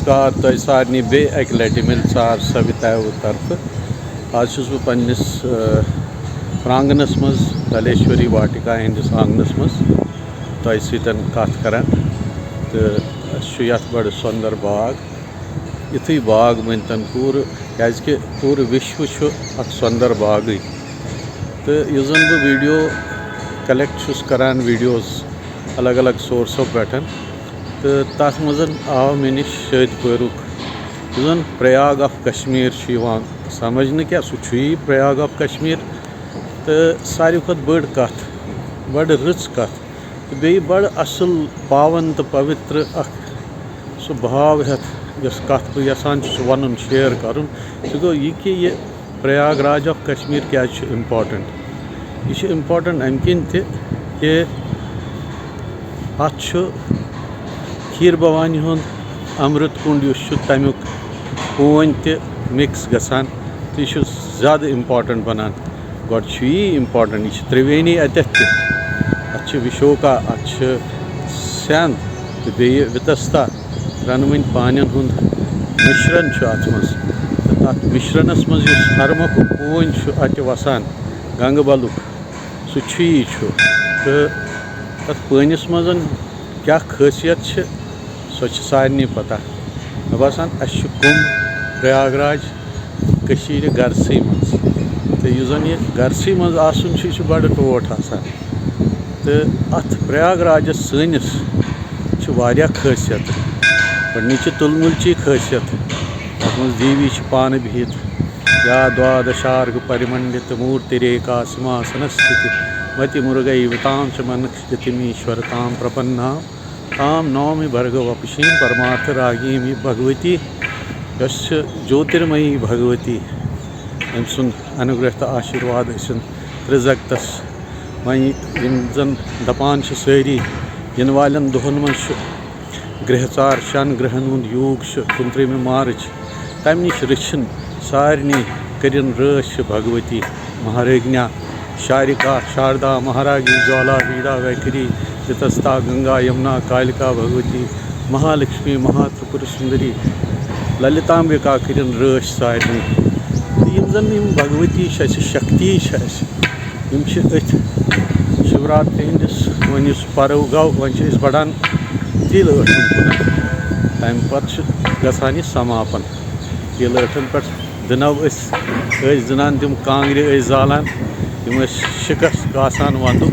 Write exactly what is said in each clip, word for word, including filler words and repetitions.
نمسکار تۄہہِ سارنٕے بیٚیہِ اَکہِ لَٹہِ مِلژار سوِتایو طرفہٕ۔ آز چھُس بہٕ پنٛنِس، آ، پرٛانٛگنَس منٛز، دھلیشوری واٹِکا ہِنٛدِس آنٛگنَس منٛز تۄہہِ سۭتۍ کَتھ کَران۔ تہٕ اَسہِ چھُ یَتھ بَڑٕ سۄنٛدَر باغ، یُتھُے باغ مٲنۍتَن پوٗرٕ، کیٛازِکہِ پوٗرٕ وِشوٕ چھُ اَکھ سۄنٛدَر باغٕے۔ تہٕ یُس زَن بہٕ video collect چھُس کَران، videos الگ الگ سورسو پٮ۪ٹھ، تہٕ تَتھ منٛز آو مےٚ نِش شٲدۍ پٲرُک، یُس زَن پرٛیاگ of کشمیر چھُ یِوان سمجھنہٕ، کیٛاہ سُہ چھُ یی پرٛیاگ of کشمیر۔ تہٕ ساروی کھۄتہٕ بٔڑ کَتھ، بَڑٕ رٕژ کَتھ، تہٕ بیٚیہِ بَڑٕ اَصٕل پاوَن تہٕ پَوِتر اَکھ سُہ بھاو ہٮ۪تھ یۄس کَتھ بہٕ یَژھان چھُس وَنُن، share کَرُن، سُہ گوٚو یہِ کہِ یہِ پرٛیاگ راج of کشمیر کیٛازِ چھُ important۔ یہِ چھُ important اَمہِ کِنۍ تہِ کہِ اَتھ چھُ کھیٖر بھوانی ہُنٛد امرت کُنٛڈ یُس چھُ، تَمیُک ہوٗنۍ تہِ mix گژھان، تہٕ یہِ چھُ زیادٕ important بَنان۔ گۄڈٕ چھُ یی important، یہِ چھِ ترٛیوٲنی اَتٮ۪تھ تہِ۔ اَتھ چھِ وِشوکا، اَتھ چھِ سٮ۪نٛد تہٕ بیٚیہِ وِتَستا، ترٛٮ۪نوٕنۍ پانٮ۪ن ہُنٛد مِشرَن چھُ اَتھ منٛز۔ تہٕ تَتھ مِشرَنَس منٛز یُس ہرمُکھ ہوٗنۍ چھُ اَتہِ وَسان، گنٛگہٕ بَلُک، سُہ چھُ یی چھُ۔ تہٕ تَتھ پٲنِس منٛز کیٛاہ خٲصیت چھِ، سۄ چھِ سارنٕے پَتہ۔ مےٚ باسان، اَسہِ چھُ کُمبھ پرٛیاگ راج کٔشیٖرِ گرسٕے منٛز۔ تہٕ یُس زَن یہِ گرسٕے منٛز آسُن چھُ، یہِ چھُ بَڑٕ ٹوٹھ آسان۔ تہٕ اَتھ پرٛیاگ راجَس سٲنِس چھِ واریاہ خٲصیت۔ گۄڈٕنِچ چھِ تُلمُلچی خٲصیت۔ اَتھ منٛز دیوی چھِ پانہٕ بِہِتھ۔ یا دوادشارگ پرمنڈت مورتی ریکا سماسنستھت متی مرگئی وتام چ منکھ یتیمیشور تام پرپنام تام نومی بھرگو اپشیم پرمارتھ راگیم۔ یہِ بھگؤتی، یۄس چھِ جوترمئی بھگؤتی، أمۍ سُنٛد انوگرہ تہٕ آشیٖرواد ٲسِن ترٛےٚ زگتس۔ وۄنۍ یِم زن دپان چھِ سٲری، یِنہٕ والٮ۪ن دۄہن منٛز چھُ گرٛہژار شٮ۪ن گرٛہن ہُنٛد یوگ چھُ کُنترٛہمہِ مارچ۔ تمہِ نِش رٔچھِن سارنٕے کٔرِن رٲچھ چھِ بھگؤتی مہارٲگنیا، شارکا، شاردا، مہاراگی، جوالا، ویڑا، ویکری، وتستا، گنگا، یمنا، کالکا، بھگؤتی مہالکشمی، مہاترپر سندری، للتامبکا کٔرِن رٲچھ سارنٕے۔ تہٕ یِم زن یِم بھگؤتی چھِ اَسہِ، شکتی چھِ اَسہِ، یِم چھِ أتھۍ شِوراتری ہِنٛدِس، وۄنۍ یُس پَرو گوٚو، وۄنۍ چھِ أسۍ بَڑان تیٖلہٕ ٲٹھَن کُن۔ تَمہِ پَتہٕ چھُ گژھان یہِ سماپن۔ تیٖلہٕ ٲٹھَن پٮ۪ٹھ دِنو أسۍ، ٲسۍ دِنان تِم کانٛگرِ، ٲسۍ زالان، یِم ٲسۍ شِکَس کاسان وَندُک۔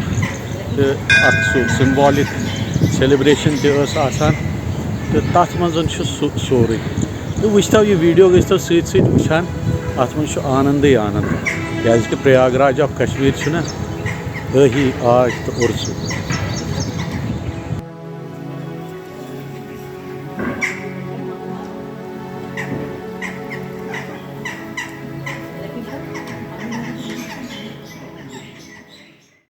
تہٕ اَکھ سُہ symbolic celebration تہِ ٲس آسان۔ تہٕ تَتھ منٛز چھُ سُہ سورُے۔ تہٕ وٕچھتو یہِ video، گٔژھتو سۭتۍ سۭتۍ وٕچھان، اَتھ منٛز چھُ آنندٕے آنند، کیٛازِکہِ پرٛیاگ راج of کشمیر چھُنہ ٲہی آج تہٕ اُرسُ۔